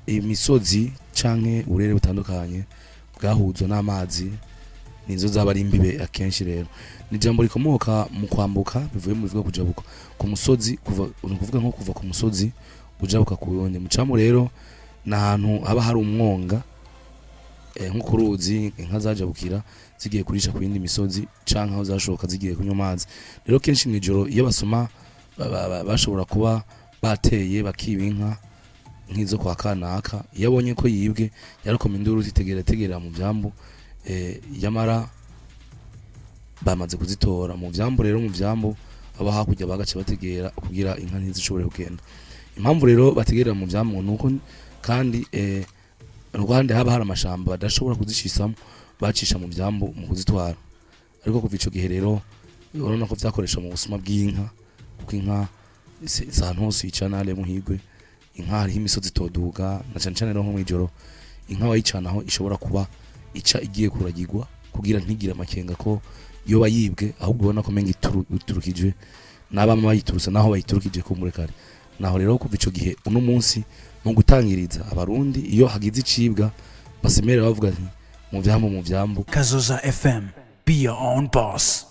Imisozi canke uburere butandukanye bwahuzwa n'amazi, nizo zaba ari imbibe akenshi. Rero ni ijambo rikomoka mu kwambuka, bivuye mu bivuga kujabuka ku musozi, kuva, ni ukuvuga nko kuva ku musozi ujabuka ku wundi. Mu cambu rero ni ahantu haba hari umwonga, nko ku ruzi inka zajabukira zigiye kurisha ku yindi misozi, canke aho zashoka zigiye kunywa amazi. Rero kenshi mw'ijoro iyo basoma bashobora kuba bateye bakiba inka nk'izo kwa kanaka. Iyo abonye ko yibwe, yarakoma induru uti: "Tegera, tegera mu vyambu." Yamara bamaze kuzitora mu vyambu. Rero mu vyambu aba hakurya bagaca bategera kugira inka ntizishobore kugenda. Impamvu rero bategerera mu vyambu nuko kandi ruhande haba hari amashamba badashobora kuzishisamo, bacisha mu vyambu mu kuzitwara. Ariko kuva ico gihe rero urabona ko vyakoresha mu busuma bw'inka, kuko inka si ahantu hose uyicana. Hariya muhigwe inka hariho imisozi itoduga, na cane cane rero nko mw'ijoro inka wayicanaho ishobora kuba ica igiye kuragirwa, kugira ntigire amakenga ko yoba yibwe, ahubwo ubona ko menga iturukijwe n'abama bayiturutse naho bayiturukije kumbure kare. Naho rero kuva ico gihe uno munsi mu gutangiriza Abarundi, iyo hagize icibwa basemera bavuga nti: "Mu vyambu, mu vyambu." Kazoza FM. Be your own boss.